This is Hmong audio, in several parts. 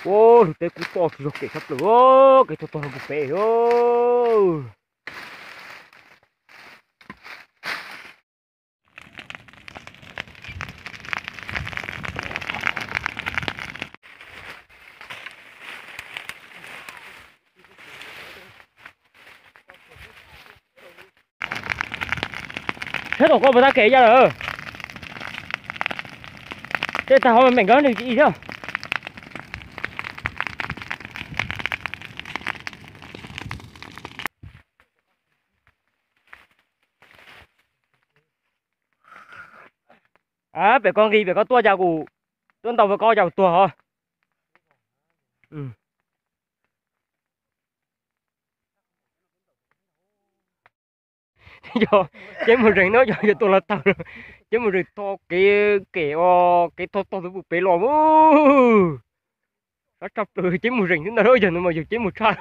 Ua, lub teb kub toj tsis zog, kev sab plaws, kev tog tog no puv pem. Sab tom ko puas tag kev ya lawm? Tej tag hov meem nkawd nws tsis ib thiab. Pem koj nqis pem koj tuaj cas kuv tuaj ntaus pem koj cas kuv tuag os. Ceb mus zeeg no yog yuav tuaj los tag, ceb mus zeeg tho kev, kev, kev tho tog tus puv pem los. Sab tshaj plaws ceb mus zeeg xwb ntag, yog no mas yog ceb mus tshaj.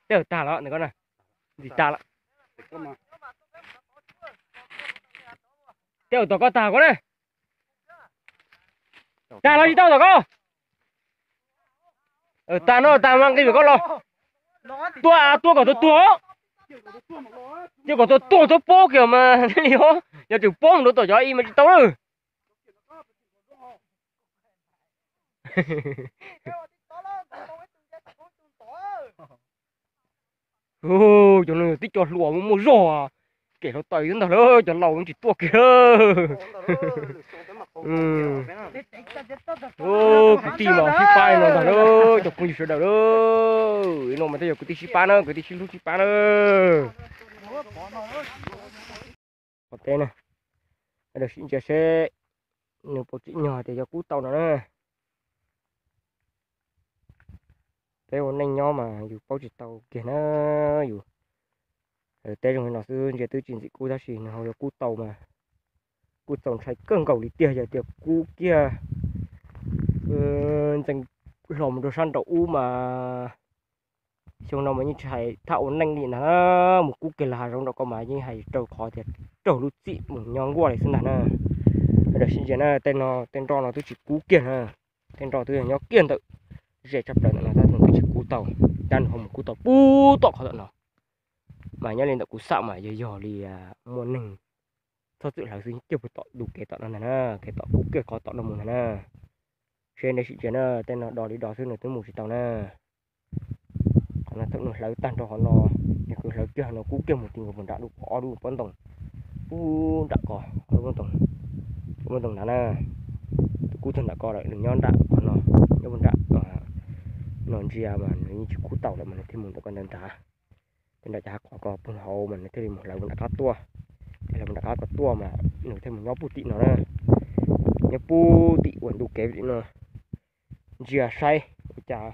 Tej tag los ntawm ko na, ntxim tag lawm. Tej tom koj tag ko na. Tag los tsis tau tom koj. Tag no tag mas nqis pem koj los. Tuaj tuaj kom tuag tuag. Cia kom tuag tuag txhob pob kiag mas thiaj li os, yog tseem pob mus rau tom cov i mas tsis tau lawm. Cov no yog tib co hluas muaj muaj zog, kev hluav taws xwb ntag lawm, cov laus tsis tuaj kiag. Kwv tij mas sib pab li no ntag lawm cov phooj ywg sawv daws lawm, no mas thiaj yog kwv tij sib pab na, kwv tij sib hlub sib pab na. Qhov teb na, sib ntsia seb nws puas tsim nyog tias yuav kub tau no na. Peb ua neej nyob mas yus paub tsis tau kiag na yus. Teb zoo li no xwb ntsia twb tsis ntxim kub tab sis nws ho yuav kub tau mas kuj txaus ntshai kawg nkaus li tiag, yog tias kub kiag ntxeev hlo mus rau sab nraum ub mas xyoo no mas yeej tsis hais thaj ua neej li ntag na, mus kub kiag lawm hav zoov nraum ko mas yeej hais raug qhov tias raug lub txim mus nyob nkuaj li xwb ntag na. Sawv daws sib ntsia na, tej no tej nroj no twb tsis kub kiag na, tej nroj twb yog nyob kiag ntawm ze tshaj plaws ntawm no tab sis twb tsis kub tau, tab nws ho mus kub tau puag tom qhov tom no. Mas nyob li ntawm kuv xam mas yog yog li muaj neeg txhob txwm hlawv xwb thiaj puas tom tus kev tom no ntag na, kev tom kub kiag qhov tom no mus ntag na. Seb nej sim ntsia na, tej no do li do xwb nws twb mus tsis tau na. Qhov no thaum nws hlawv tag nrho qhov no, nws kwv hlawv kiag qhov no kub kiag mus ti nkaus puag nram lub pob, ob lub pob ntoo, ub nram ko, ob lub pob ntoo, lub pob ntoo nrad na. Twb kub txog nram ko lawm, nws nyob nram qhov no, nyob puag nram no ntsia mas nws yeej tsis kub tau lawm mas nws thiaj mus ntawm ko ntawd nrad. Tej nram cov hav qhov ko puag hauv mas nws thiaj li mus hlawv puag nram qab tuaj. Thiaj hlawv puag nram qab ko tuaj mas nws thiaj mus nyob puag tim no na, nyob puag tim uas ntu kev tim no. Ntsia saib ua cas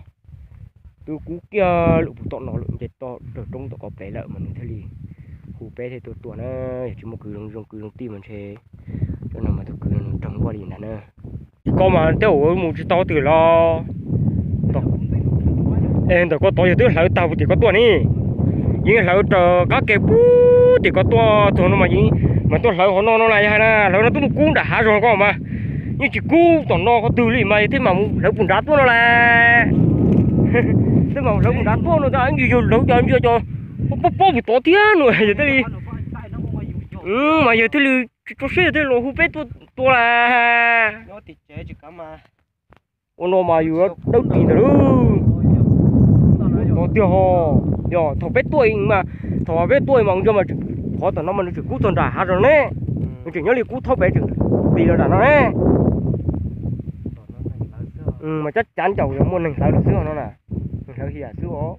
twb kub kiag lawm puag tom no lawm, nce toj raug roob tom ko plev lawm mas nws thiaj li hu peb thiaj tuaj tua na. Yog tsis muaj kwv zoo kwv zoo tij mas ntshe cov no mas tus kwv no nws raug nkuaj li ntag na. Ko mas tej zaum mus tsis tau twg los ntawm ko tod yog twb hlawv tag puag tim ko tuaj ne. Yeej hlawv raws qab ke puag tim ko tuaj txog no mas yeej mas tuaj hlawv qhov no no na, yog hais na hlawv no twb mus kub nram hav zoov ko mas yeej tsis kub tom no qhov twg li mas yog thiaj mam mus hlawv puag nrad tuaj no las. Thiaj mam mus hlawv puag nrad tuaj no, ntsis yog hlawv cov ntsia cov pob pob puag tod thiab no yog thiaj li, mas yog thiaj li tsis tso siab yog thiaj los hu peb tuaj tua las. Ua no mas yus dawb dig ntawd lawm. Tod tiag ho, yog thaum peb tuaj mas, thaum peb tuaj mas ntsia mas qhov tom no mas nws tseem kub txog nram hav zoov ne, nws tseem nyob li kub thaub pem tseem tis los nram no ne. Mas cab cav ncaus yog muaj neeg hlawv lawm xwb no na, neeg hlawv hiam xwb os.